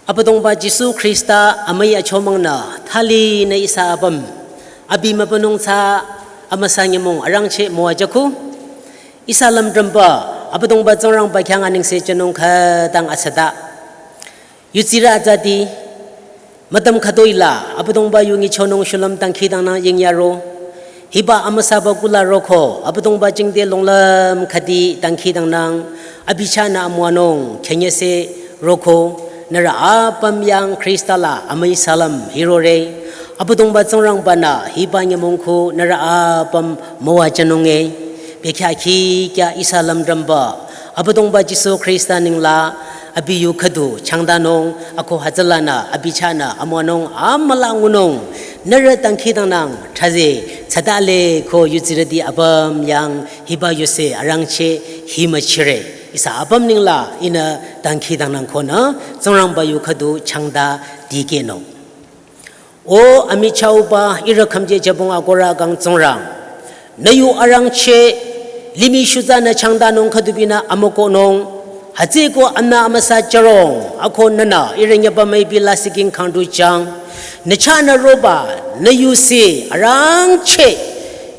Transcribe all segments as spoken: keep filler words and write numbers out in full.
Abüdongba Jisu Khrista amüi achomangnü thali nü ihsa apüm abi mübünung tsü amüsa nyümong arangcheh müwajüku. Ihsa lümdrümba Abüdongba Tsingrangba khyang anengse jünung khütang asüta. Yutsirü azati, mütam khütoi la Abüdongba yu nyichonung shulüm dangkhidangnang yingyaro. Hiba amüsaba kula roko Abüdongba jingte longlüm khüdi dangkhidangnang abi chahnü amüwanung khenyese roko, nührü apüm yang Khrista la amüi salüm hirore. Abüdongba Tsingrangba-nü hiba nyümong khu nührü apüm müwajünung-e. Bekhyah khikya ihsa lümdrümba Abüdongba Jisu Khrista nengla abi yu khüdu changdanung ako hütsülanü abi chahnü amüwanung amüla ngunung nührü dangkhidangnang thraze tsütale ko yutsirüti apüm yang hiba yuse arangcheh hi müchire. Ihsa apüm nengla ihnü dangkhidangnang konü Tsingrangba yu khüdu changda dikehnung. O amichahba ihrü khümje jübong akohrü kang Tsingrang, nü yu arangcheh limih shutsanü changdanung khüdubinü amükohnung. Hütsüeko anü amüsa jürong ako nünü ihrü nyüba müipi lasihking khangdu jang. Nü chahnü roba nü yusi arangcheh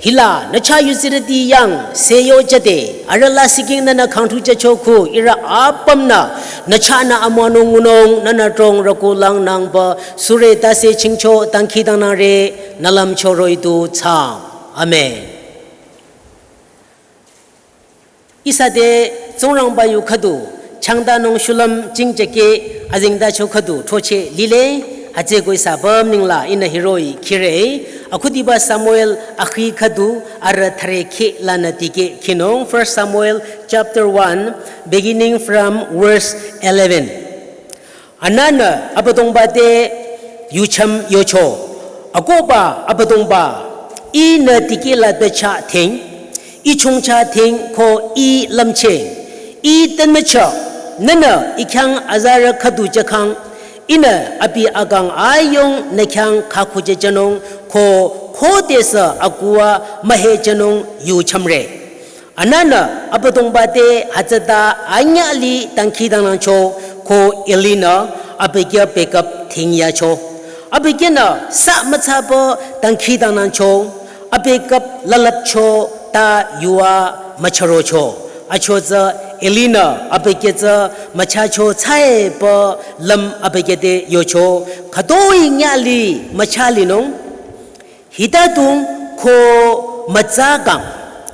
hila nü chah yutsirüti yang seyo jüde arüh lasihking nünü khangdu jücho khu ihrü apümnü nü chahnü amüwanung ngunung nünü trong rükulang nangba sure tase chingcho dangkhidangnangre nü lümcho roh-i du thsaang. Amen. Ihsa te Tsingrangba yu khüdu changdanung shulüm jingjake azengtacho khüdu throcheh lile. Hütsüeko ihsa apüm nengla ihnü hiroh-i khire. Akhudiba Samuel akhi khüdu arüh thüre kheh lanü tikeh khinung. First Samuel chapter one, beginning from verse eleven. Anünü Abüdongba te yuchüm yocho, akohba Abüdongba, ihnü tikeh la te chah dhing, i chongcha dhing ko i lümcheh, i tenmücha, nünü i khyang azarü khüdu jükhang, ihnü abi akang ayung nü khyang khakhujüjünung ko khodesü akuwa mühejünung yuchümre. Anünü Abüdongba te hütsüta anyahli dangkhidangnangcho ko Eli-nü abükyü bekap dhingyacho. Abükyünü sa mütsaba dangkhidangnangcho, abekap lülüpcho ta yuva mücharocho. Achotsü Eli-nü abükyü tsü müchacho thsaiba lüm abükyü te yocho, khütoi nyahli müchalinung. Hitadung ko mütsa kang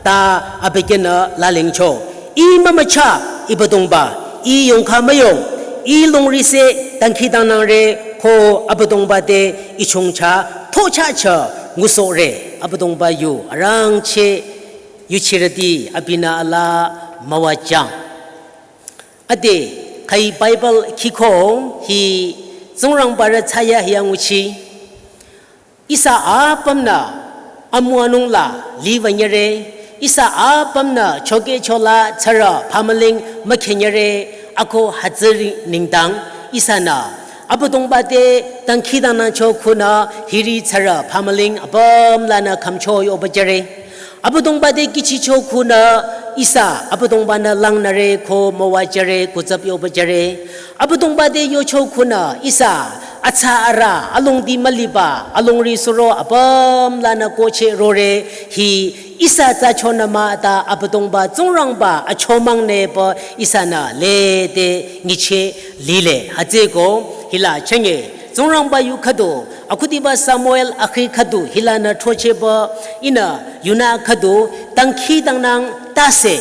ta abükyünü lalingcho. I mümücha, Ibüdongba, i yongkha müyong, i longrise dangkhidangnangre ko Abüdongba te i chongcha thochacha ngusohre. Abüdongba yu arangcheh yuchirüti abinü alaa müwajüng. Ade, khai Bible khiko hi Tsingrangba rü thsayahiya nguchi. Ihsa apümnü amüwanung la liwünyere, ihsa apümnü chokehchola tsürü phamüling mükhenyere, ako hütsüri nengdang ihsanü Abüdongba te dangkhidangnangcho khunü hiri tsürü phamüling apüm lanü khümcho yohpüjüre. Abüdongba te kihchicho khunü ihsa Abüdongba-nü langnüre ko müwajüre kutsap yohpüjüre. Abüdongba te yocho khunü ihsa atsa arüh alongdi müliba alongri suro apüm lanü kohcheh rore hi ihsa tsü chonü mah ta Abüdongba Tsingrangba achomangnü pü ihsanü lede nyicheh lile. Hütsüeko hila chenge Tsingrangba yu khüdu akhudiba Samuel akhi khüdu hilanü throchehba ihnü yunü khüdu dangkhidangnang tase.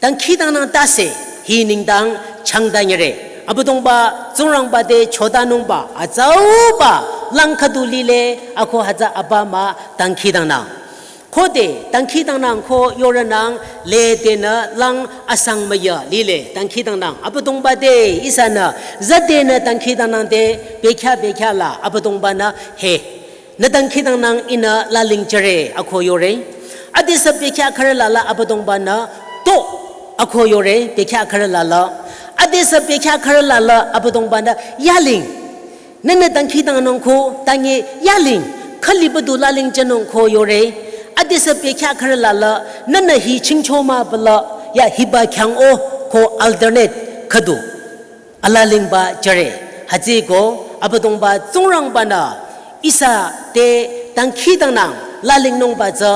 Dangkhidangnang tase hi nengdang changdanyere. Abüdongba Tsingrangba te chodanungba atsauba lang khüdu lile ako hütsü apa mah dangkhidangnang. Khode dangkhidangnang ko yorünang ledenü lang asang müya lile dangkhidangnang. Abüdongba te ihsanü zadenü dangkhidangnang te bekhyah bekhyah la Abüdongba-nü he. Nü dangkhidangnang ihnü lalingjüre ako yore. Adesü bekhyah khürü lala Abüdongba-nü to ako yore bekhyah khürü lala. Adesü bekhyah khürü lala Abüdongba-nü yaling. Nünü dangkhidangnang ko tange yaling. Khüliba du lalingjünung ko yore. Adesü bekhyah khürü lala nünü hi chingcho mah pala ya hiba khyang o ko alternate khüdu. Alalingba jüre. Hütsüeko Abüdongba Tsingrangba-nü ihsa te dangkhidangnang lalingnungba tsü,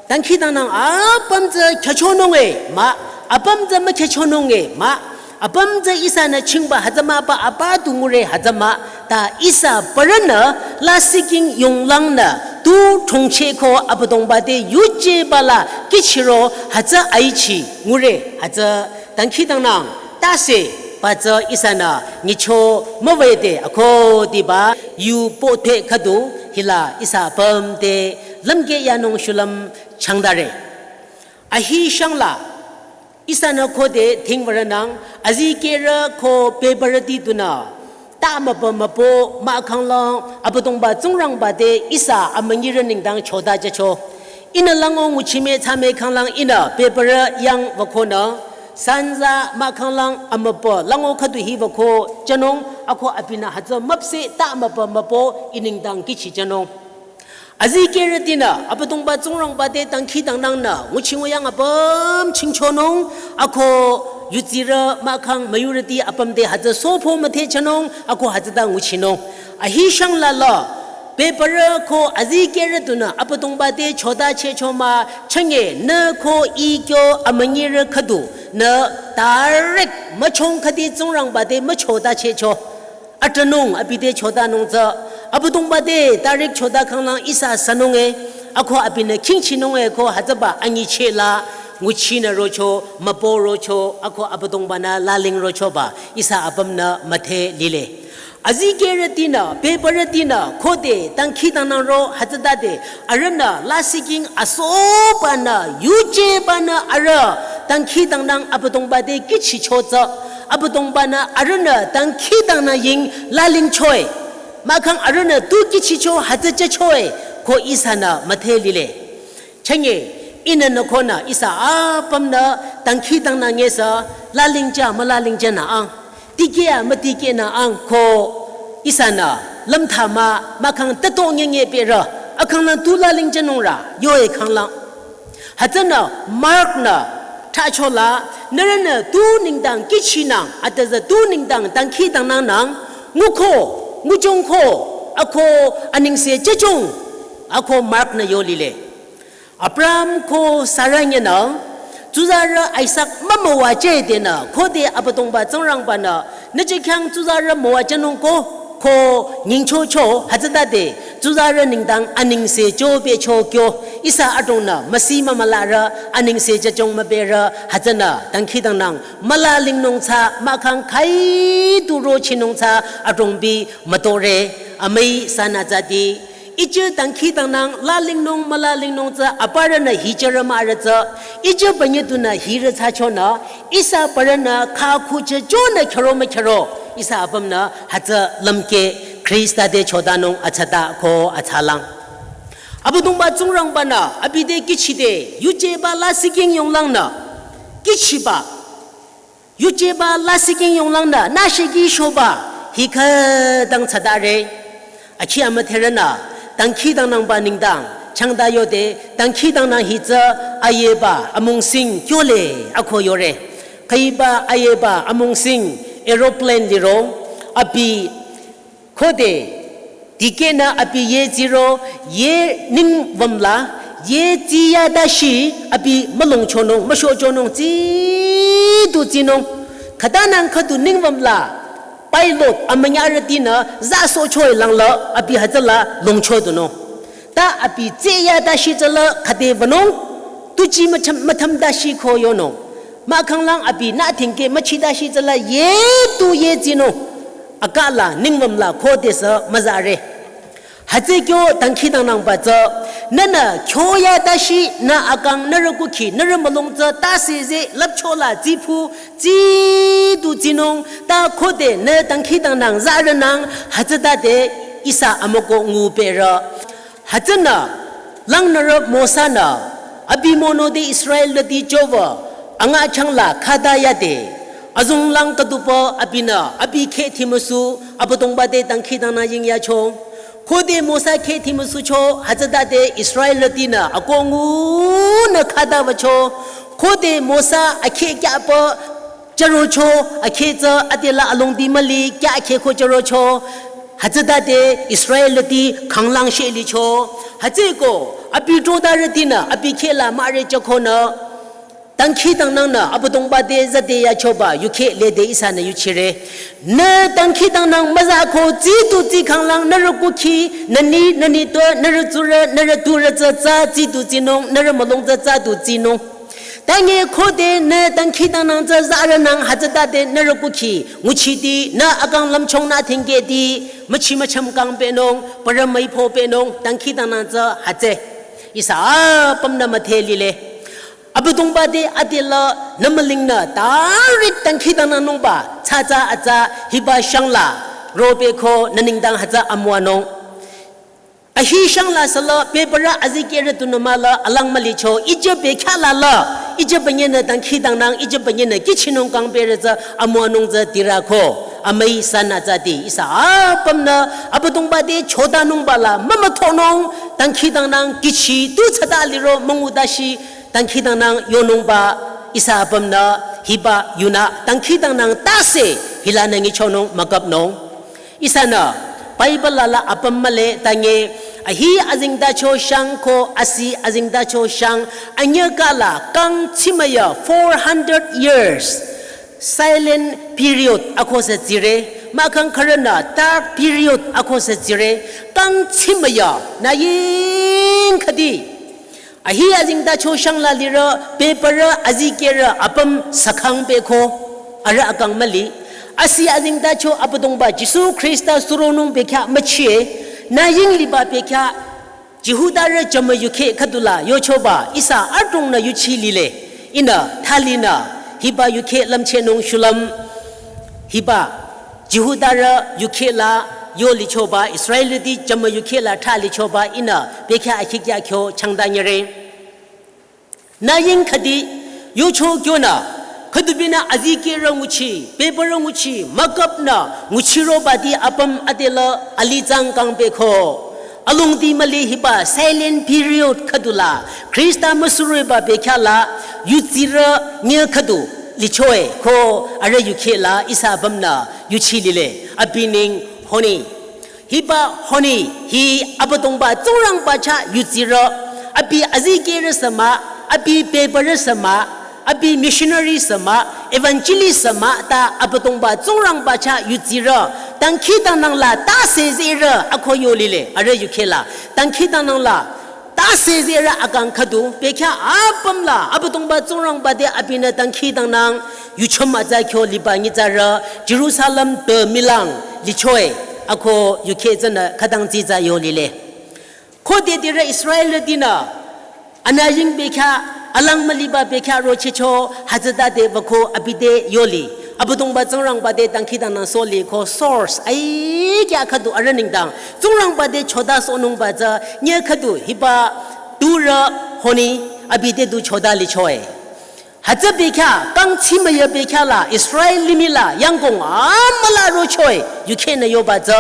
dangkhidangnang apüm tsü khyüchonung e mah, apüm tsü mükhyüchonung e mah, apüm tsü ihsanü chingba hütsü mah ba apa tu ngure hütsü mah, ta ihsa parünü lasihking yonglangnü tu thongcheh ko Abüdongba te yujeba la kihchiro hütsü aichi ngure hütsü dangkhidangnang tase ba tsü ihsanü nyicho müwüde akhudiba yu pothe khüdu hila ihsa apüm te lümkeh yanung shulüm changdare. Ahi shangla ihsanü khode thingwürünang azikehrü ko bebürüti dunü ta mübü mübü mahkhanglang Abüdongba Tsingrangba te ihsa amünyirü nengdang chota jücho. Ihnü lango nguchime thsame khanglang ihnü bebürü yang wükonü sanza mahkhanglang amübü lango khüdu hi wüko jünung ako abinü hütsü müpseh ta mübü mübü ih nengdang kihchi jünung. Azikehrütinü Abüdongba Tsingrangba te dangkhidangnangnü nguchi nguyang apüm chingchonung ako yudsirü mahkhang müyurüti apüm te hütsü sopho müthehchonung ako hütsüta nguchinung. Ahi shangla la bebürü ko azikehrü dunü Abüdongba te chota chehcho mah chünye nü ko ih kyo amünyirü khüdunü direct müchong khüdi Tsingrangba te müchota chehcho. Atünung abi te chotanung tsü Abüdongba te direct chota khanglang ihsa sünung e ako abinü khingchinung e ko hütsüba anyicheh la nguchinü rocho mübü rocho ako Abüdongba-nü laling rochoba ihsa apümnü müdhe lile. Azikehrütinü bebürütinü khode dangkhidangnang ro hütsütade arühnü lasihking asobanü yujebanü arüh dangkhidangnang Abüdongba te kihchicho tsü Abüdongba-nü arühnü dangkhidangnang ying lalingcho e. Mahkhang arühnü tu kihchicho hütsü jücho e ko ihsanü müdhe lile. Chünye ihnü nü konü ihsa apümnü dangkhidangnang ngesü lalingjü mülalingjünü ang, tikeh mütikeh nü ang ko ihsanü lümtha mah mahkhang tüto nyenye berü akhanglang tu lalingjünung rü yo e khanglang. Hütsünü Mark-nü thrachola nührünü tu nengdang kihchinang atüzü tu nengdang dangkhidangnangnang nguko, ngujongko, ako anengse jüjong ako Mark-nü yo lile. Abraham ko Sara nyinü tsuzarü Isak mümüwajüdenü khode Abüdongba Tsingrangba-nü nüjikhyang tsuzarü müwajünung ko ko nyingchocho hütsütade tsuzarü nengdang anengse jübecho kyo ihsa adrongnü müsi mümülarü anengse jüjong müberü hütsünü dangkhidangnang mülalingnung tsü mahkhang khüi tu rochinung tsü adrongbi mütore. Amüi sanü tsüti ijü dangkhidangnang lalingnung mülalingnung tsü aparünü hijürü mahrü tsü ijü bünyi dunü hirü thsachonü ihsa parünü khakhu jüchonü khüro mükhüro ihsa apümnü hütsü lümkeh Khrista te chotanung atsata ko atsalang. Abüdongba Tsingrangba-nü abi te kihchide yujeba lasihking yonglangnü kihchiba yujeba lasihking yonglangnü nüshiki shoba hi khütang tsatare. Akhi amüdherünü dangkhidangnangba nengdang changta yode dangkhidangnang hi tsü ayeba amungsing kyole ako yore. Khüiba ayeba amungsing aeroplane liro abi khode dikehnü abi ye tsiro ye ningwümla ye tsiya dashi abi mülungchonung müshochonung tsi tu tsinung. Khütanang khüdu ningwümla pilot amünyarütinü zasochoi langla abi hütsüla lungchodunung. Ta abi tsiya dashi tsüla khüde wünung tuji mütham mütham dashi ko yonung. Mahkhanglang abinü thingke müchi dashi tsüla ye tu ye tsinung. Akala ningwümla khodesü müzare. Hütsü kyo dangkhidangnangba tsü nünü kyoya dashi nü akang nührü kukhi nührü mülung tsü tase ze lüpchola tsiphu tsi tu tsinung ta khode nü dangkhidangnang zarünang hütsütade ihsa amüko nguberü. Hütsünü langnürü Mosa-nü abi mono te Israelrüti jowü angachangla khata yade azonglang khüdupü abinü abi kheh thimüsu Abüdongba te dangkhidangnang yingyacho. Khode Mosa kheh thimüsucho hütsütade Israelrütinü akongunü khata wücho. Khode Mosa akheh kyapü Chürocho, akheh tsü adela alongdi müli, kya akheh ko chürocho. Hütsütade Israelti khanglang she licho. Hütsüeko, abi trodarütinü, abi khehla mare chükonü. Dangkhidangnangnü, Abüdongba te züde yachoba, yukheh lede ihsanü yuchire. Nü dangkhidangnang müzako, tsitu tsi khanglang, nührü kukhi, nüni, nüni to, nührü tsurü, nührü turü tsü, tsü, tsitu tsinung, nührü mülung tsü, tsütu tsinung. Tange khode nü dangkhidangnang tsü zarünang hütsütade nührü kukhi, nguchiti, nü akang lümchongnü thingketi, müchi mücham kangpehnung, parü müipopehnung, dangkhidangnang tsü hütsü. Ihsa apümnü müdhe lile. Abüdongba te adela nü mülingnü, tarik dangkhidangnangnungba, tsatsa atsa, hiba shangla, ropehko, nü nengdang hütsü amüwanung. Ahi shangla süla, bebürü azikehrü tunü mahla, alang mülicho, ije bekhyah lala, ije bünyenü dangkhidangnang, ije bünyenü kihchinung kangpehrü tsü, amüwanung tsü tirako, amüi sanü tsüti, ihsa apümnü, Abüdongba te chodanungba la, mümüthonung, dangkhidangnang, kihchi, tu tsata liro, müngudashi, dangkhidangnang, yonungba, ihsa apümnü, hiba, yunü, dangkhidangnang, tase, hilanü ngichonung, mükapnung. Ihsanü, Bible lala apüm mühle tange, ahi azengtacho shang ko asi azengtacho shang, anyüh kala kang chimüya four hundred years, silent period akose tsire, mahkhang khürünü dark period akose tsire, kang chimüya, nü ying khüdi. Ahi azengtacho shangla lirü, bebürü azikehrü apüm sakhang pehko, arüh akang müli. Asi azengtacho Abüdongba Jisu Khrista suronung bekhyah müchie, nü ying liba bekhyah, Jihudarü jümü yukheh khüdula yochoba, ihsa adrongnü yuchi lile, ihnü, thalinü, hiba yukheh lümchehnung shulüm, hiba, Jihudarü yukheh la yo lichoba, Israelti jümü yukheh la tha lichoba ihnü bekhyah akhikya kyo changdanyere. Nü ying khüdi, yocho kyonü, khüdubinü azikehrü nguchi, bebürü nguchi, mükapnü, nguchirobati apüm adela alitsang kangpehko. Alongdi müli hiba silent period khüdula, Khrista müsuroiba bekhyah la, yutsirü nyüh khüdu, lichoe, ko, arüh yukheh la, ihsa apümnü, yuchi lile, abi neng, Honi. Hiba Honi, hi Abüdongba Tsingrangba chah yutsirü, abi azikehrü sü mah, abi bebürü sü mah, abi missionary sü mah, evangelist sü mah, ta Abüdongba Tsingrangba chah yutsirü, dangkhidangnang la tase zerü, ako yo lile, arüh yukheh la, dangkhidangnang la, tase zerü akang khüdu, bekhyah apüm la, Abüdongba Tsingrangba te abinü dangkhidangnang, yuchom atsa kyo liba nyitsarü, Jerusalem te milang, lichoe, ako yukheh tsünü khütang tsitsa yo lile. Khode dirü Israeltinü, anü ying bekhyah, alang müliba bekhyah rochehcho, hütsütade wüko abi te yoli. Abüdongba Tsingrangba te dangkhidangnang sohli ko source, ai kya khüdu arüh nengdang. Tsingrangba te chodasohnungba tsü, nyüh khüdu hiba turü Honi abi te du choda lichoe. Hütsü bekhyah, kang chimüya bekhyah la, Israel limih la, yangkong amüla rochoe, yukhehnü yoba tsü,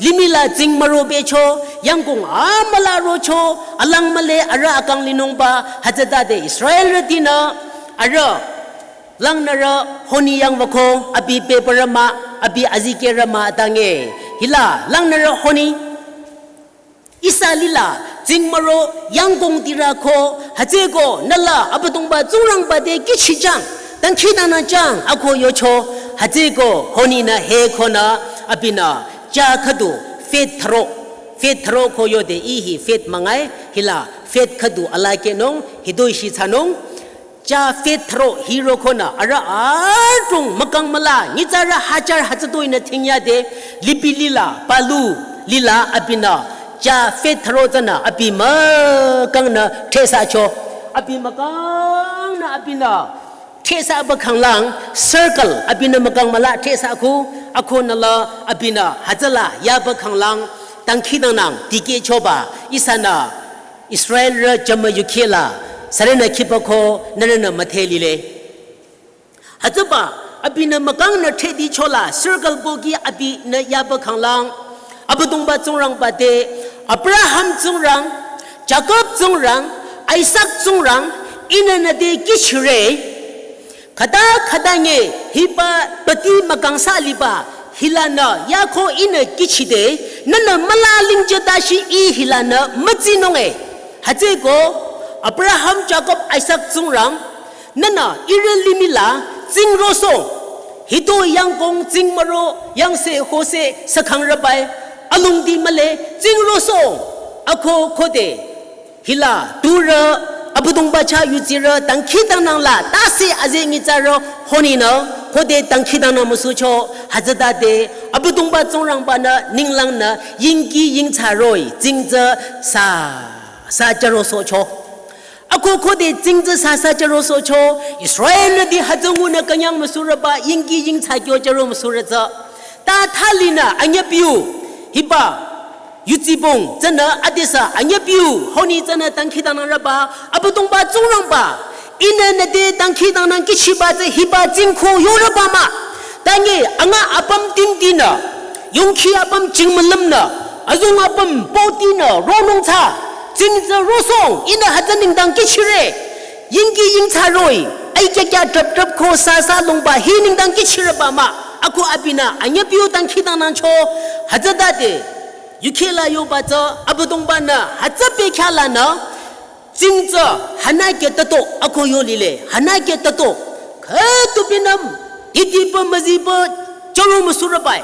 limih la tsing müro becho, yangkong amüla rocho, alang mühle arüh akang linungba, hütsütade Israelrütinü, arüh, langnürü Honi yang wüko, abi bebürü mah, abi azikehrü mah atange. Hila, langnürü Honi, ihsa lila, tsing müro, yangkong tirü ko, hütsüeko, nüla, Abüdongba Tsingrangba te kihchichang, dangkhidangnangchang, ako yocho, hütsüeko, Honinü he konü, abinü, ja khüdu, faith thüro, faith thüro ko yode ih hi faith müngai, hila, faith khüdu ala kehnung, hitoi shitsanung, ja faith thüro hiro konü, arüh adrong mükang müla, nyitsarü hajar hütsütoinü thingyade, lipi lila, palu lila abinü, ja faith thüro tsünü, abi mükangnü thsüsacho, abi mükangnü abinü, thsüsaba khanglang, circle, abinü mükang müla thsüsaku, akonüla, abinü, hütsüla, yaba khanglang, dangkhidangnang, dikehchoba, ihsanü, Israelrü jümü yukheh la, sürünü khipako, nührünü müdhe lile. Hütsüba, abinü mükangnü thsüdichola, circle boki abinü yaba khanglang, Abüdongba Tsingrangba te, Abraham Tsingrang, Jakob Tsingrang, Isak Tsingrang, ihnü nü te kihchire, Khüta khüta nge hiba pati mükangsa liba hilanü yako ihnü kihchide, nünü mülalingjüta shi ih hilanü mütsinunge. Hütsüeko Abraham, Jakob, Isak Tsingrang, nünü ihrü limih la tsing rosoh. Hitoi yangkong tsing müro yangse hose sükhang rübai alongdi mühle tsing rosoh. Ako khode hila turü Abüdongba chah yutsirü dangkhidangnang la tase aze nyitsarü honinü khode dangkhidangnang müsucho. Hütsütade Abüdongba Tsingrangba-nü ninglangnü yingki yingthsa roh-i tsing tsü sa sa jürosohcho. Ako khode tsing tsü sa sa jürosohcho. Israelrüti hütsü ngunü künyang müsurüba yingki yingthsa kyo jüro müsurü tsü. Ta thalinü anyüpiu hiba yutsibong tsünü adesü anyüpiu honi tsünü dangkhidangnang rüba, Abüdongba Tsingrangba, ihnü nüte dangkhidangnang kihchiba tsü hiba tsing ko yorüba mah. Tange anga apüm tingdinü, yongkhi apüm jingmülümnü, azong apüm potinü ronung tsü tsing tsü rosoh, ihnü hütsü nengdang kihchire. Yingki yingthsa roh-i aikya kya drüp drüp ko sa sa longba hi nengdang kihchirüba mah. Ako abinü anyüpiu dangkhidangnangcho. Hütsütade yukheh la yoba tsü Abüdongba-nü hütsü bekhyah lanü tsing tsü hanake tato ako yo lile, hanake tato. Khütupinüm didipü müzipü jüro müsurübai.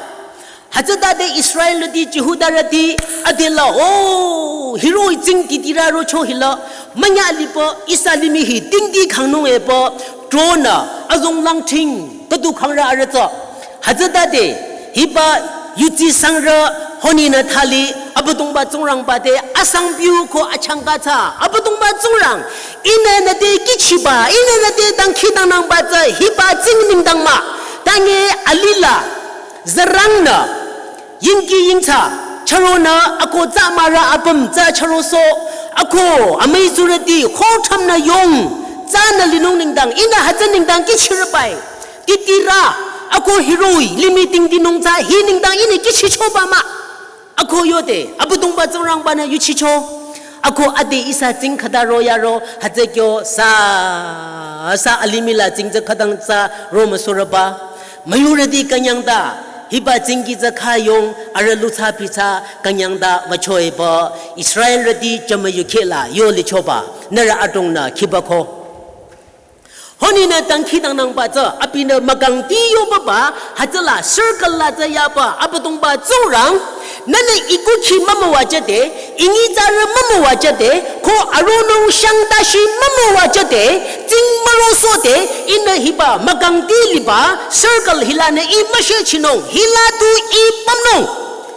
Hütsütade Israelrüti, Jihudarüti adela o hiroh-i tsing didirü rocho hila münya lipü ihsa limih hi tingdi khangnung epü tronü azong langching kadu khangrü arüh tsü. Hütsütade hiba yutsi sangrü honinü thali Abüdongba Tsingrangba te asangpiu ko achangka tsü, Abüdongba Tsingrang, ihnü nüte kihchiba, ihnü nüte dangkhidangnangba tsü hiba tsing nengdang mah. Tange alila zürangnü yingki yingthsa chüronü ako tsü mürü apüm tsü chürosoh. Ako amüi tsurüti khothamnü yong tsünü linung nengdang ihnü hütsü nengdang kihchirübai. Titirü ako hiroh-i limih tingdinung tsü hi nengdang ihnü kihchichoba mah. Ako yode Abüdongba Tsingrangba-nü yuchicho. Ako ade ihsa tsing khüta royaro hütsü kyo sa sa alimih la tsing tsü khütang tsü ro müsurüba. Müyurüti künyangta hiba tsingki tsü khayong arüh luthsa pithsa künyangta wüchoepü Israelrüti jümü yukheh la yo lichoba nührü adrongnü khiba ko. Honinü dangkhidangnangba tsü abinü mükangti yobaba hütsüla circle la tsü yaba Abüdongba Tsingrang, nünü ikukhi mümüwajüde, inyitsarü mümüwajüde, ko aronung shangtashi mümüwajüde, tsing mürosohde, ihnü hiba mükangti liba circle hilanü ih müshechinung, hila tu ih pümnung.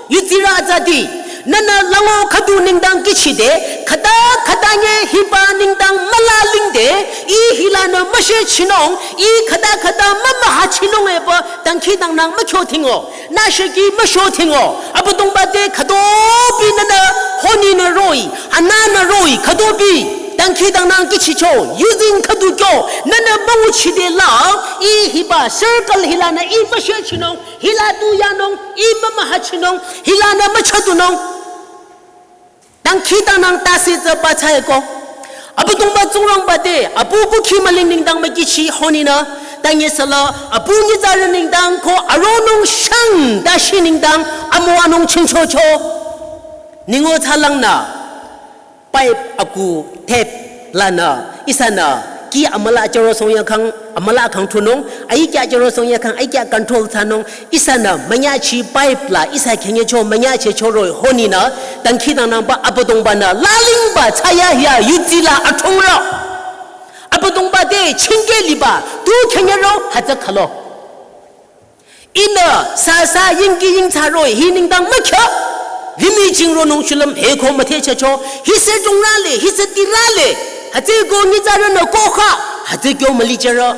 Yutsirü atsati, nünü lango khüdu nengdang kihchide, khüta khüta nge hiba nengdang mülalingde, ih hilanü müshechinung, ih khüta khüta mümühachinung epü dangkhidangnang mükyo thingo, nüsheki müsho thingo, Abüdongba te khütopi nünü honinü roh-i, anünü roh-i khütopi dangkhidangnang kihchicho, yuzeng khüdu kyo, nünü münguchide la, ih hiba circle hilanü ih müshechinung, hila tu yanung, ih mümühachinung, hilanü müchatunung. Dangkhidangnang tase tsü pathsaeko. Abüdongba Tsingrangba te, apu kukhi müling nengdang mükihchi honinü, tangesüla, apu nyitsarü nengdang ko aronung shangtashi nengdang, amo anung chingchocho. Ningo tsalangnü, pipe aku tape lanü, ihsanü, ki amüla chüro songyakhang, amüla khang thunung, aikya chüro songyakhang, aikya control thsanung, ihsanü, münyachi pipe la, ihsa khenyecho, münyache choro honinü, dangkhidangnangba Abüdongba-nü, lalingba, tsaya ya, yutsi la, athongrü. Abüdongba te, chingke liba, tu khenyero, hütsü khalo. Ihnü, sa sa yingki yingthsa roh-i, hi nengdang mükya. Limih jingronung shulüm, heko müthechacho, hise dungrale, hise tirale. Hütsüeko nyitsarünü kokha, hütsü kyo mülichero.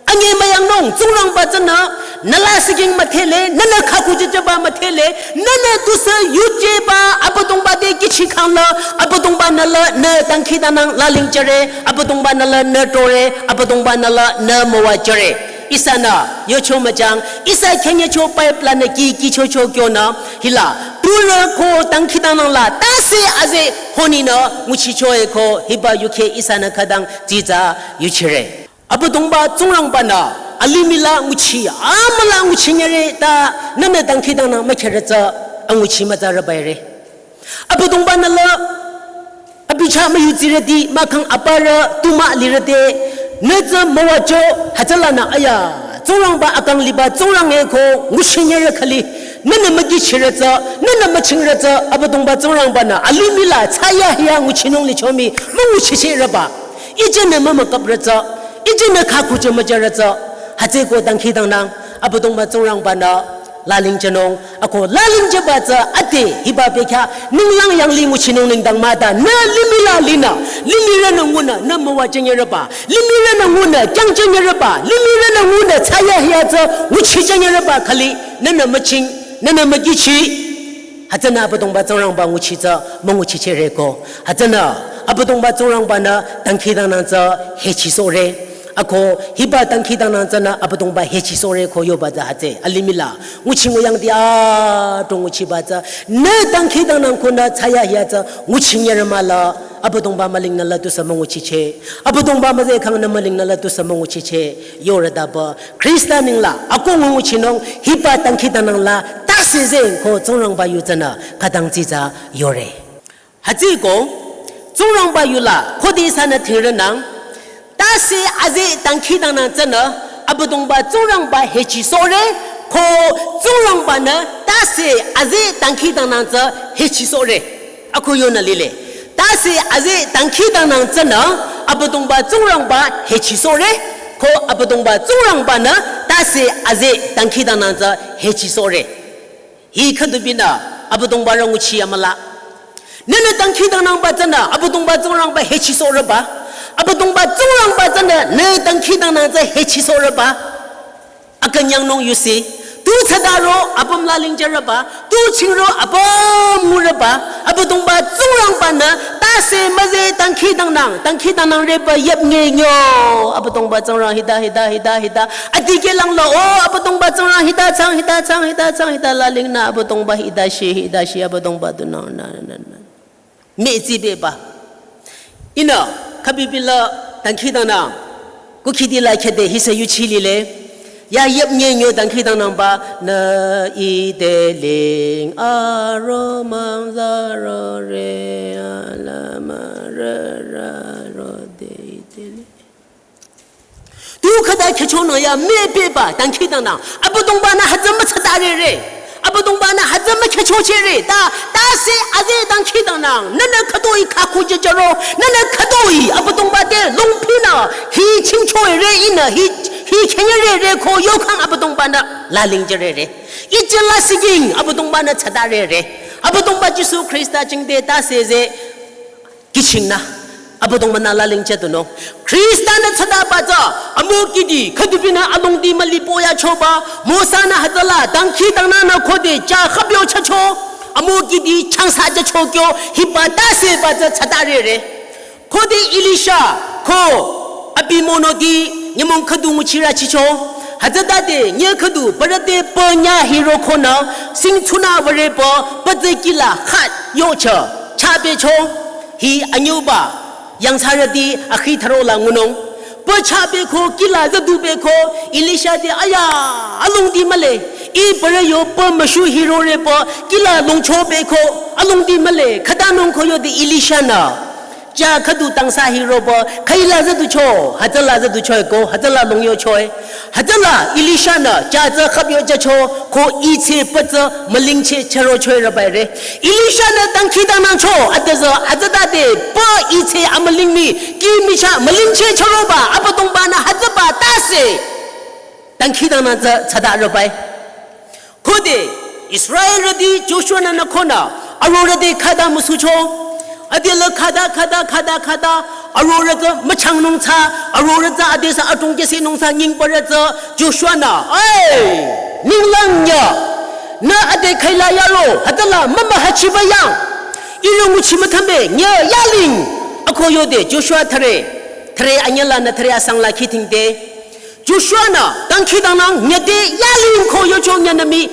Anyemüyangnung, Tsingrangba tsünü, nü la siking müdhele, nünü khaku jejeba müdhele, nünü tusü yujeba, Abüdongba te kihchikhangla, Abüdongba-nü la nü dangkhidangnang lalingjüre, Abüdongba-nü la nü tore, Abüdongba-nü la nü müwajüre. Ihsanü, yocho müjang, ihsa khenyecho pipe lanü ki, kichocho kyonü, hila, turü ko dangkhidangnang la, tase aze honinü, nguchichoeko, hiba yukheh ihsanü khütang, tsitsa, yuchire. Abüdongba Tsingrangba-nü alimih la nguchi, amüla nguchinyere ta nünü dangkhidangnang mükhehre tsü anguchi mütsarü baire. Abüdongba-nü la abi chah müyudsirüti mahkhang aparü tu mah lirüte, nü tsü müwacho, hütsülanü aya, Tsingrangba akang liba Tsingrang-e ko nguchinyere khali, nünü mükichirü tsü, nünü müchingrü tsü, Abüdongba Tsingrangba-nü alimih la thsayahiya nguchinung lichomi, münguchichehreba. Ijenü mümükaprü tsü, ijenü khakuche müjarü tsü, hütsüeko dangkhidangnang, Abüdongba Tsingrangba-nü lalingjünung, ako lalingjüba tsü ade hiba bekhyah ninglang yanglih nguchinung nengdang mah ta, nü limih la linü, limihrünü ngunü nü müwajünyereba, limihrünü ngunü kyangjünyereba, limihrünü ngunü thsayahiya tsü nguchijünyereba khali, nünü müching, nünü mükichi, hütsünü Abüdongba Tsingrangba nguchi tsü münguchichehreko. Hütsünü Abüdongba Tsingrangba-nü dangkhidangnang tsü hechisohre. Ako hiba dangkhidangnang tsünü Abüdongba hechisohre ko yoba tsü hütsü alimih la nguchi nguyangti adrong nguchiba tsü, nü dangkhidangnang ko nü thsayahiya tsü nguchinyere mahla, Abüdongba mülingnü la tusü münguchicheh, Abüdongba müzeh khangnü mülingnü la tusü münguchicheh, yorütaba Khrista nengla ako ngunguchinung, hiba dangkhidangnang la tase zeh ko Tsingrangba yu tsünü khütang tsitsa yore. Hütsüeko Tsingrangba yu la khode ihsanü thingrünang, tase azeh dangkhidangnang tsünü Abüdongba Tsingrangba hechisohre, ko Tsingrangba-nü tase azeh dangkhidangnang tsü hechisohre. Ako yonü lile. Tase azeh dangkhidangnang tsünü Abüdongba Tsingrangba hechisohre, ko Abüdongba Tsingrangba-nü tase azeh dangkhidangnang tsü hechisohre. Hi khüdubinü Abüdongba rü nguchi amüla. Nünü dangkhidangnangba tsünü Abüdongba Tsingrangba hechisohreba. Abüdongba Tsingrangba tsünü nü dangkhidangnang tsü hechisohreba. Akünyangnung yusi, tu thsadaro apüm lalingjüreba, tu chingro apüm ngureba, Abüdongba Tsingrangba-nü tase müzeh dangkhidangnang, dangkhidangnang reba yüpngenyo, Abüdongba Tsingrang hita, hita, hita, hita, adikehlang la, o, Abüdongba Tsingrang hita, chang, hita, chang, hita, chang, hita, lalingnü, Abüdongba hita shi, hita shi, Abüdongba tunang, nü, nü, nü. Mütsibeba. Ihnü, khübibila dangkhidangnang kukhidi la khede hisü yuchi lile. Ya yüpngenyo dangkhidangnangba, nü ite ling aro mangzarore alamare rarode ite ling. Tu khüta khechonü ya mübeba dangkhidangnang. Abüdongba-nü hütsü müthsatarere. Abüdongba-nü hütsü mükhechochere. Ta, tase azeh dangkhidangnang. Nünü khütoi khaku jejero. Nünü khütoi Abüdongba te longpinü hi chingchoere ihnü hi, hi khenyerere ko yokhang Abüdongba-nü lalingjürere. Ije la siking Abüdongba-nü thsatarere. Abüdongba Jisu Khrista jingte tase zeh kihchingnü Abüdongba-nü lalingjütunung. Khrista-nü thsadaba tsü, amokihdi, khüdubinü alongdi mülipoyachoba, Mosa-nü hütsüla dangkhidangnangnü khode ja khüpyo chacho, amokihdi changsa jachokyo, hiba taseba tsü thsatarere. Khode Elisha, ko, abi monoti, nyümong khüdu nguchirü chicho, hütsütade, nye khüdu, bürüte pü nya hirokonü, singchunü würe pü, pütse kihla khat yocho, chabecho, hi anyüba, yangthsarüti akhi tharo la ngunung. Pü chabeko, kihla zadubeko, Elisha te aya, alongdi mühle. Ih bürü yo pü müshu hirore pü, kihla longchobeko, alongdi mühle. Khütanung ko yode Elisha-nü. Ja khüdu tangsa hiroba, khüila zaducho, hütsüla zaducho ko, hütsüla longyocho. Hütsüla Elisha-nü ja tsü khüpyo jacho ko ih tsü pü tsü mülingcheh chürocho rebaire. Elisha-nü dangkhidangnangcho, atüzü, hütsütade, pü ih tsü amüling mii, kih michah mülingcheh chüroba, Abüdongba-nü hütsüba tase. Dangkhidangnang tsü thsada rebai. Khode Israelrüti Joshua-nü nükonü, arorüh te khüta müsucho. Adela khüta, khüta, khüta, khüta, arorüh tsü müchangnung tsü, arorüh tsü adesü adrong kesenung tsü nyingbarüh tsü Joshua-nü, ai, ninglang ya, nü ade khüila yaro, hütsüla mümühachiba yang, ihrü nguchi müthümbe, nya yaling, ako yode Joshua thüre, thüre anyülanü thüre asangla khidhingde. Joshua-nü dangkhidangnang nyüde yaling ko yocho nyünü mii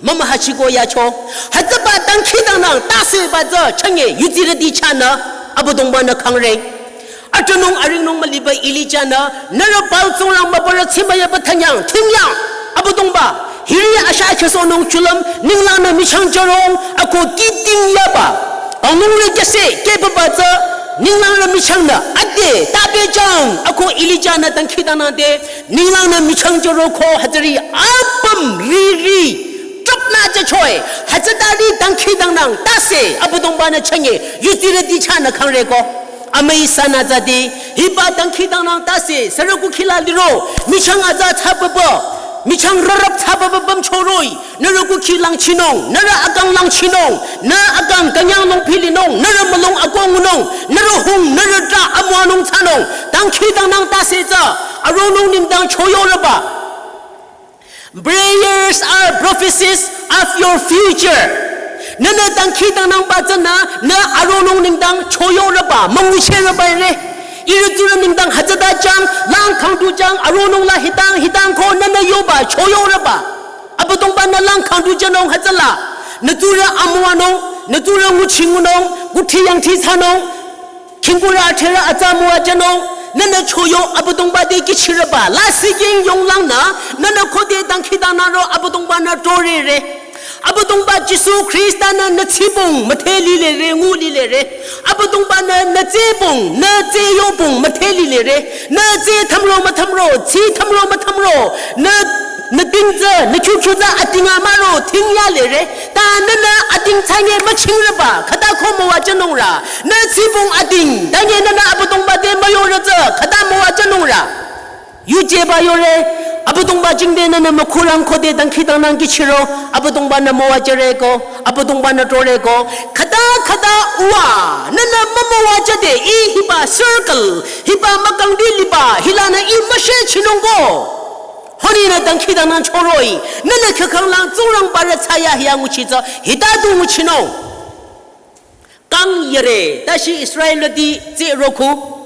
mümühachiko yacho. Hütsüba dangkhidangnang taseba tsü chünye yudsirüti chahnü Abüdongba-nü kangre. Atünung aringnung müliba Elija-nü, nührü Baal tsingrang mübürü tsimüyaba thanyang, thingyang, Abüdongba, hiri asha khesohnung chulüm, ninglangnü michang jürong, ako kiting yaba. Anung re kese, kebaba tsü, ninglangnü michangnü, ade, tabe jang, ako Elija-nü dangkhidangnangde, ninglangnü michang jüro ko hütsüri, apüm riri, tropnü jüchoe, hütsütari dangkhidangnang, tase, Abüdongba-nü chünye, yuzirüti chahnü khangreko. Amüi sanü tsüde, hiba dangkhidangnang tase, sürü kukhila liro, michang aza thsababa, michang rürüp thsababa bamchoroi, nührü kukhi langchinung, nührü akang langchinung, nü akang künyangnung philinung, nührü mülung akongnung, nührü hung, nührü tra amüwanung thsanung, dangkhidangnang tase tsü, aronung nengdang choyorüba. Prayers are prophecies of your future. Nühnü dangkhidangnangba tsünü, nü aronung nengdang choyorüba, müngucherüba re. Ihrü tsurü nengdang hütsüta jang, lang khangdu jang, aronung la hitang, hitang ko nühnü yoba, choyorüba. Abüdongba-nü lang khangdu jünung hütsüla. Nü tsurü amüwanung, nü tsurü nguchingunung, kuthi yangthi thsanung, khingkurü atherü atsa müwajünung, nühnü choyo Abüdongba te kihchirüba, lasih king yonglangnü, nühnü khode dangkhidangnangro Abüdongba-nü torere. Abüdongba Jisu Khrista-nü nü tsibong müdhe lilere, ngu lilere. Abüdongba-nü nü tsibong, nü tsiyobong müdhe lilere. Nü tsi thümro müthümro, tsi thümro müthümro. Nü, nü ting tsü, nü kyu kyu tsü ating amaro, ting yalere. Ta nühnü ating tsanye müchingrüba, khüta ko müwajünungra. Nü tsibong ating, tanye nühnü Abüdongba te müyorü tsü, khüta müwajünungra. Yujeba yore, Abüdongba jingte nühnü mükhurang khode dangkhidangnang kihchiro, Abüdongba-nü müwajüreko, Abüdongba-nü toreko, khüta khüta uwa, nühnü mümüwajüde, i hiba circle, hiba mükangdi liba, hilanü i müshechinungko. Honinü dangkhidangnang choroi, nühnü khekhanglang tsingrangbarü thsayahiya nguchi tsü, hita du nguchinung. Kang yere, tashi Israelrüti tse roko.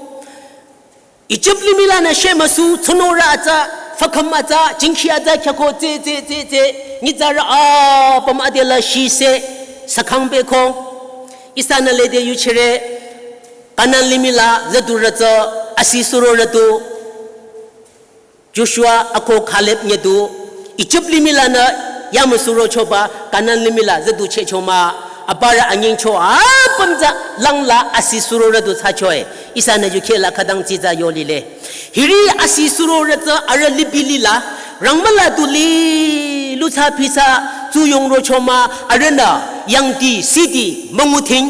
Ijip limih lanü shemüsu, tsunorü atsa, fakham atsa, jingkhi atsa, khyako tse, tse, tse, tse, nyitsarü apüm adela shise, sakhang beko. Ihsanü lede yuchire, Kanan limih la, züdurü tsü, asi surorü tu. Joshua ako Kaleb nyedu, Ijip limih lanü yamüsuro choba, Kanan limih la züdu chehcho mah, abürü anyingcho, apüm tsü langla asi surorü du thsachoe, ihsanü yukheh la khütang tsitsa yolile. Hiri asi surorü tsü arüh lipi lila, rangmüla du lilu thsa phisa, tsuyong rocho mah, arühnü, yangdi, sidi, münguthing.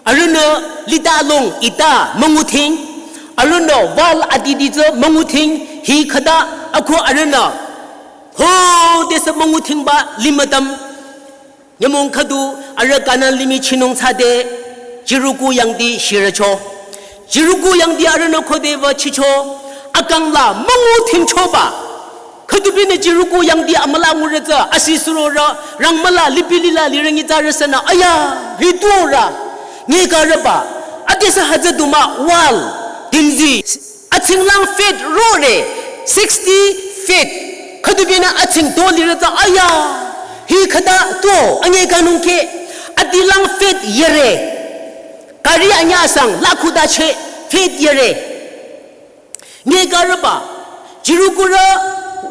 Arühnü lita along ita münguthing, arühnü wall adidi tsü münguthing, hi khüta ako arühnü, ho, tesü münguthingba limütüm. Nyümong khüdu arüh Kanan limih chinung thsade, Jericho yangdi shirücho. Jericho yangdi arühnü khode wü chicho, akang la münguthingchoba. Khüdubinü Jericho yangdi amüla ngurü tsü, asi surorü, rangmüla lipi lila lirü nyitsarü sünü, aya, riturü, nyekarüba, adesü hütsü du mah wall, dinzi, atsinglang feet rore, sixty feet. Khüdubinü atsing to lirü tsü, aya, hi khüta to, anyekanung ke, adilang feet yere, kari anyasang, lakhuta che, feet yere. Nyekarüba, Jericho rü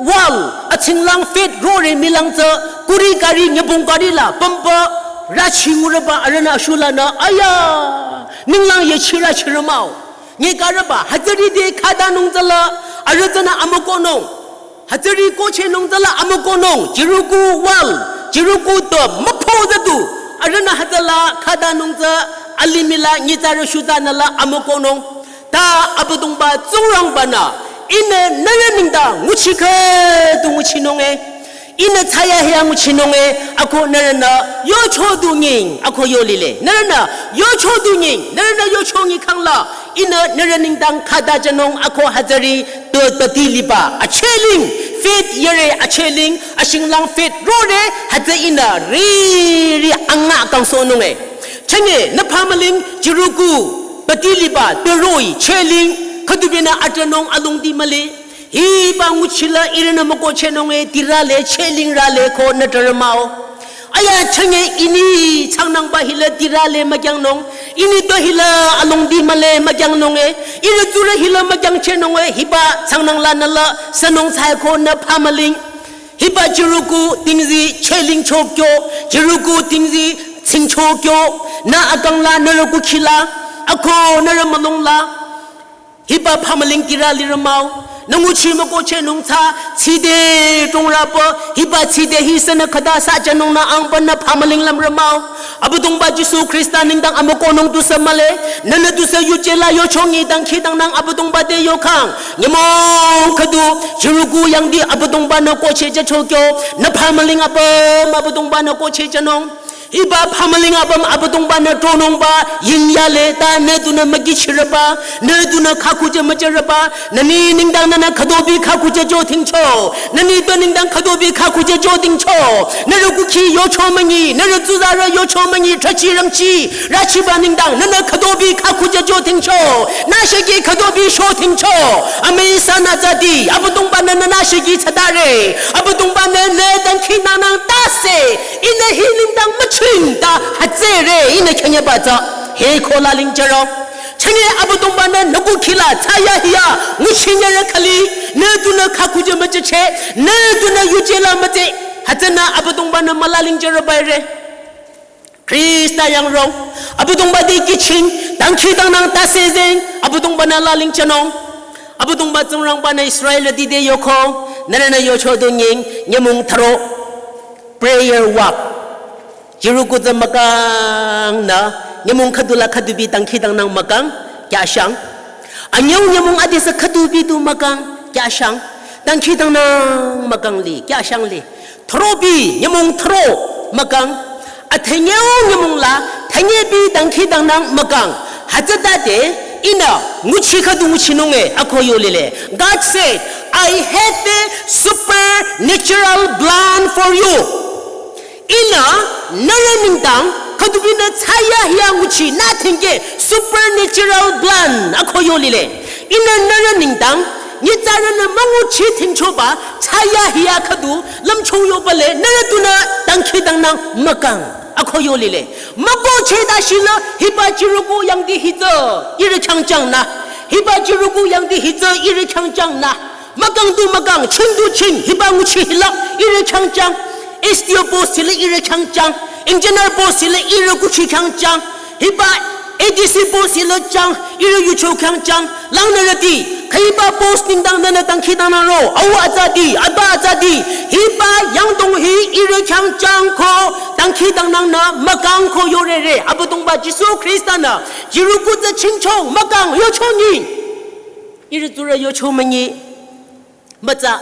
wall, atsinglang feet rore milang tsü, kuri kari nyübong kari la, pümba, rachi ngurüba, arühnü ashulanü, aya, ninglang ye chira chira mah-o. Nyekarüba, hütsüri te khatanung tsüla, arüh tsünü amükohnung. Hütsüri kohchehnung tsüla amükohnung, Jericho wall, Jericho to, müpho züdu, arühnü hütsüla khatanung tsü, alimih la, nyitsarü shutsanü la amükohnung. Ta Abüdongba Tsingrangba-nü, ihnü nührü nengdang nguchi khüdu nguchinung e. Ihnü thsayahiya nguchinung e, ako nührünü yocho du nying, ako yolile. Nührünü yocho du nying, nührünü yocho nyi khangla, ihnü nührü nengdang khatajünung ako hütsüri to toti liba. Acheling, feet yere acheling, atsinglang feet rore, hütsü ihnü riri anga kangsohnung e. Chünye, nü phamüling, Jericho, pati liba, teroi, cheling, khüdubinü atranung alongdi mühle. Hiba nguchila ihrünü mükohchehnung e, tirale, cheling rale ko nü tarü mah-o. Aya chünye ini changnangba hila tirale mükyangnung, Ini to hila alongdi male makyangnung e, ire tsure hila makyangchehnung e, hiba tsangnang la nala sanung tsaiko nü phamüling. Hiba Jericho tingzi cheling chokyo, Jericho tingzi tsing chokyo, nü akang la nührü kukhila, ako nührü mülung la. Hiba phamüling kira lirü mah-o. Nü nguchi mükohchehnung tsü, tside tongrapü, hiba tside hi sünü khüta sü jünung nü angpü nü phamüling lümrü mah-o. Abüdongba Jisu Khrista nengdang amükohnung tusü mühle, nünü tusü yuje la yochongi dangkhidangnang Abüdongba te yokhang. Nyümong khüdu, Jericho yangdi Abüdongba nü kohcheh jüchokyo, nü phamüling apüm Abüdongba nü kohcheh jünung. Hiba phamüling apüm Abüdongba nü tronungba, yingyale ta nü tunü mükichirüba, nü tunü khakhujü müjürüba, nüni nengdang nünü khütobi khakhujü jo tingcho, nüni to nengdang khütobi khakhujü jo tingcho, nührü kukhi yocho münyi, nührü tsuzarü yocho münyi, thrüchi rangchi, rüchiba nengdang nünü khütobi khakhujü jo tingcho, nü sheki khütobi sho tingcho, amüi sünü tsüdi, Abüdongba nü nü nü sheki tsütare, Abüdongba nü nü dangkhidangnang tase, ihnü hi nengdang müching ta hütsüre ihnü khenyeba tsü. He ko lalingjüro. Chenge Abüdongba nü nü kukhila tsaya hiya nguchinyere khali, nü tunü khakhujü müjücheh, nü tunü yuje la mütse, hütsünü Abüdongba nü mülalingjüro baire. Khrista yangrong, Abüdongba te kihching, dangkhidangnang tase zeng, Abüdongba nü lalingjünung. Abüdongba Tsingrangba nü Israelrüti te yoko, nührünü yocho du nying, nyümong tharo. Prayer walk. Jericho tsü mükang nü, nyümong khüdu la khüdubi dangkhidangnang mükang, kyashang. Anyüu nyümong adesü khüdubi du mükang, kyashang. Dangkhidangnang mükang li, kyashang li. Throbi, nyümong thro, mükang. Athünyüu nyümong la, thünyebi dangkhidangnang mükang. Hütsütade, ihnü, nguchi khüdu nguchinung e, ako yo lile. God said, "I have a supernatural plan for you." Ihnü, nührü nengdang, khütubinü tsaya hiya nguchi, nü thenge, supernatural plan, ako yo lile. Ihnü nührü nengdang, nyitsarünü münguchi tingchoba, tsaya hiya khüdu, lümchung yoba le, nührü tunü dangkhidangnang mükang, ako yo lile. Mükohcheh ta shila, hiba Jericho yangdi hitsü, ihrü khyangchang nü. Hiba Jericho yangdi hitsü, ihrü khyangchang nü. Mükang du mükang, ching du ching, hiba nguchi hila, ihrü khyangchang. S D O post hila ihrü khyangchang. Engineer post hila ihrü kuchi khyangchang. Hiba A D C post hila chang, ihrü yucho khyangchang. Langnürüti, khüiba post nengdang nünü dangkhidangnang ro, au atsati, aba atsati. Hiba yangdong hi ihrü khyangchang ko, dangkhidangnang nü, mükang ko yorere. Abüdongba Jisu Khrista nü, Jericho tsü chingchong, mükang, yochongi. Ihrü tsurü yocho münyi. Mütsa,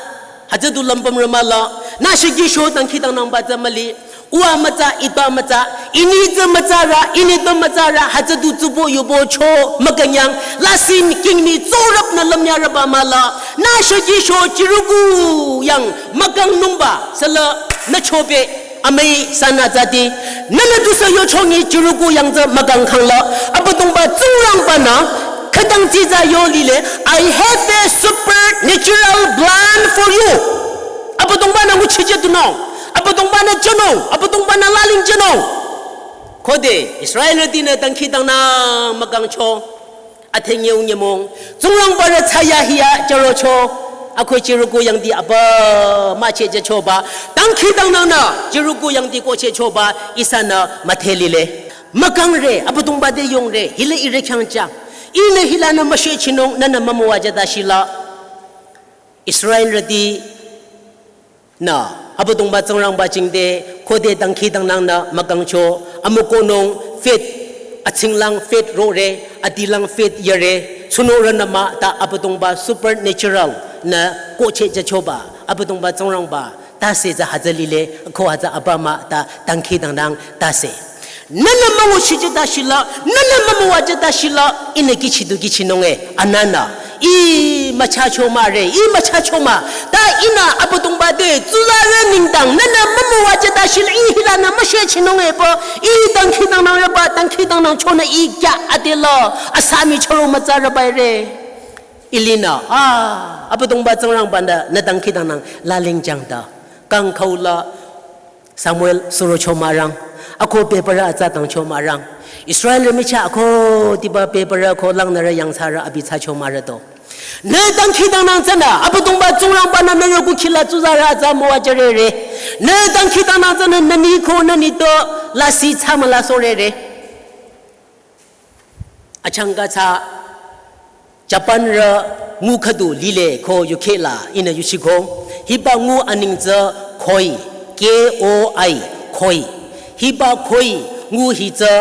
hütsü du lümpüm rümala, nü sheki sho dangkhidangnangba tsü müli. Uwa mütsa, ita mütsa, ini tsü mütsa ra, ini to mütsa ra, hütsü du tsubo yubo cho, mükünyang, lasih kingmi tsurüp nü lümyarüba müla, nü sheki sho Jericho yang mükang nungba, sala nü chobe, amüi sünü tsüdi, nünü tusü yochongi Jericho yang tsü mükang khangla, Abüdongba Tsingrangba nü, khütang dsitsa yo lile, "I have a supernatural plan for you." Abüdongba nü nguchi jüdunung, Abüdongba nü jünung, Abüdongba nü lalingjünung. Khode, Israelrütinü dangkhidangnang mükangcho. Athünyüu nyümong, Tsingrangba rü tsaya hiya jürocho, ako Jericho yangdi aba mücheh jüchoba, dangkhidangnang nü, Jericho yangdi kohchehchoba, ihsanü müdhe lile. Mükangre, Abüdongba te yongre, hila ihrü khyangchang. Ihnü hilanü müshechinung, nünü mümüwa jüta shila. Israelrüti nü, Abüdongba Tsingrangba jingte, khode dangkhidangnang nü mükangcho, amükohnung faith, atsinglang faith rore, adilang faith yare, tsunorünü mah ta Abüdongba supernatural nü kohcheh jüchoba, Abüdongba Tsingrangba, tase tsü hütsü lile, ko hütsü aba mah ta dangkhidangnang tase. Nünü münguchi jüta shila, nünü mümüwa jüta shila, ihnü kihchi du kihchinung e, anünü. Ih müchacho mahre, ih müchacho mah. Ta ihnü Abüdongba te, tsuzarü nengdang, nünü mümüwa jüta shila, ih hilanü müshechinung e pü, ih dangkhidangnang rüba, dangkhidangnangchonü ih kya adela, asami choro mütsa rübaire. Ilinü, ah, Abüdongba Tsingrangba nü, nü dangkhidangnang, lalingjang ta. Kang khaula, Samuel surocho mahrang, Ako bebürü atsa dangcho mürang. Israelrü michah ako diba bebürü ko langnürü yangthsarü abi thsacho mürüto. Nü dangkhidangnang tsünü, Abüdongba Tsingrangba-nü nührü kukhi la tsuzarü atsa müwajürere. Nü dangkhidangnang tsünü nü ni ko nü nitpü lasih thsa mülasohrere. Achangka thsa Japanrü ngu khüdu lile ko yukheh la ihnü yuchiko. Hiba ngu aneng tsü koi, K O I, koi. Hiba koi ngu hi tsü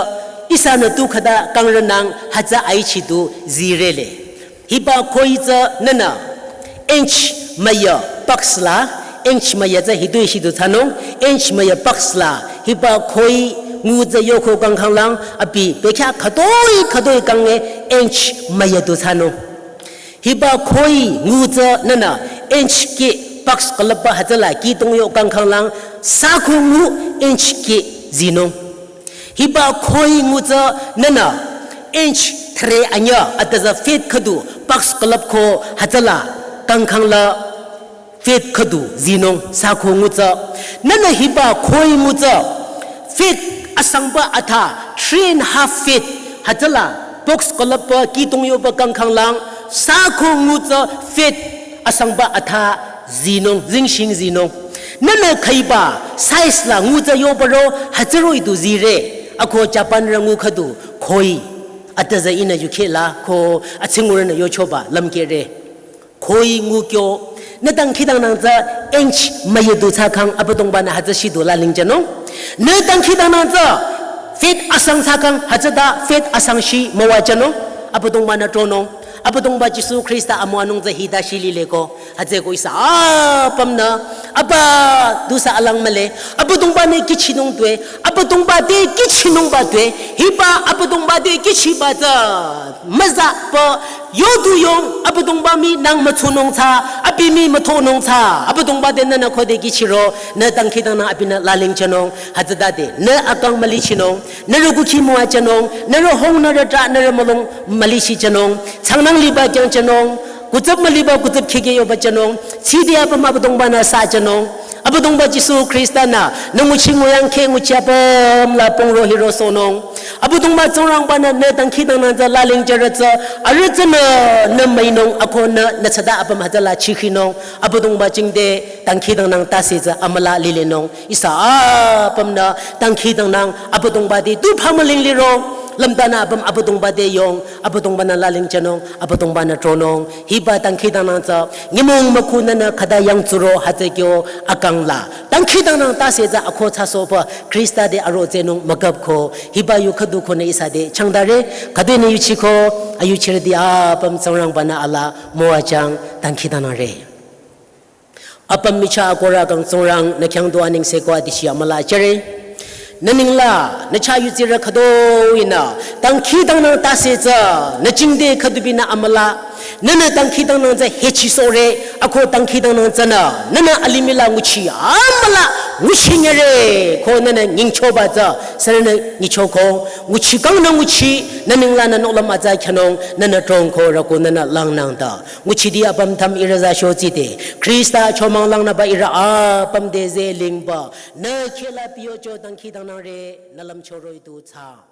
ihsanü tu khüta kangrünang hütsü aichi du zirele. Hiba koi tsü nünü inch müyü box la, inch müyü tsü hitoi shidu thsanung, inch müyü box la, hiba koi ngu tsü yoko kangkhanglang, abi bekhyah khütoi khütoi kange inch müyü du thsanung. Hiba koi ngu tsü nünü inch kih box külüpba hütsüla kih tongyo kangkhanglang, sako ngu inch kih zinung. Hiba koi ngu tsü nünü inch thre anyü atüza feet khüdu box külüp ko hütsüla kangkhangla feet khüdu zinung sako ngu tsü. Nünü hiba koi ngu tsü feet asangba atha three and half feet hütsüla box külüpba kih tongyoba kangkhanglang sako ngu tsü feet asangba atha zinung, zingshing zinung. Nünü khüiba size la ngu tsü yobaro hütsüro idu zire. Ako Japanrü ngu khüdu koi. Atüza ihnü yukheh la ko atsingurünü yochoba lümkehre. Koi ngu kyo. Nü dangkhidangnang tsü inch müyü du thsakhang Abüdongba-nü hütsü shidu lalingjünung. Nü dangkhidangnang tsü feet asang thsakhang hütsüta feet asang shi müwajünung. Abüdongba-nü tronung. Abüdongba Jisu Khrista amüwanung tsü hita shilile ko. Hütsüeko ihsa apümnü, apa, du thsa alang mühle, Abüdongba-nü kihchinung tue, Abüdongba te kihchinungba tue, hiba Abüdongba te kihchiba tsü, müzapü, yodu yong, Abüdongba mii nang mütsunung thsa, abi mii mütonung thsa, Abüdongba te nünü khode kihchiro, nü dangkhidangnang abinü lalingjünung, hütsütade, nü akang mülichinung, nührü kukhi müwajünung, nührü hung nührü tra nührü mülung mülichijünung, changnang liba kyangjünung, kutsüp müliba kutsüp kheke yoba jünung, tsidi apüm Abüdongba-nü thsajünung, Abüdongba Jisu Khrista-nü, nü nguchi nguyang khe nguchi apüm la pungro hirosohnung, Abüdongba Tsingrangba-nü nü dangkhidangnang tsü lalingjüre tsü, arüh tsünü nü müinung, ako nü nü thsata apüm hütsüla chikhinung, Abüdongba jingte dangkhidangnang tase tsü amüla lilenung, ihsa apümnü dangkhidangnang Abüdongba te tu phamüling liro, lümtanü apüm Abüdongba te yong, Abüdongba-nü lalingjünung, Abüdongba-nü tronung, hiba dangkhidangnang tsü, nyümong mükhu nünü khüta yangtsuro hütsü kyo akang la. Dangkhidangnang tase tsü akho thsasohpü, Khrista te aro tsehnung mükapko, hiba yu khüdu konü ihsa te changdare, khüdu nü yuchiko, ayuchirüti apüm Tsingrangba-nü ala, müwajüng dangkhidangnangre. Apüm michah akohrü kang Tsingrang nü khyang du anengse ko adishi amüla jüre. Nü nengla, nü chah yudsirü khütoi-nü, dangkhidangnang tase tsü, nü jingte khüdubinü amüla, nünü dangkhidangnang tsü hechisohre, ako dangkhidangnang tsünü, nünü alimih la nguchi amüla, nguchinyere, ko nünü nyingchoba tsü, sürünü nyichoko, nguchi kangnü nguchi, nü nengla nü nohlüm atsa khyanung, nünü trongko rüko nünü langnang ta. Nguchiti apüm tham ihrü za shotsi te, Khrista chomang langnüba ihrü apüm te zelingba, nü khehla piyocho dangkhidangnangre, nü lümcho roh-i du thsa.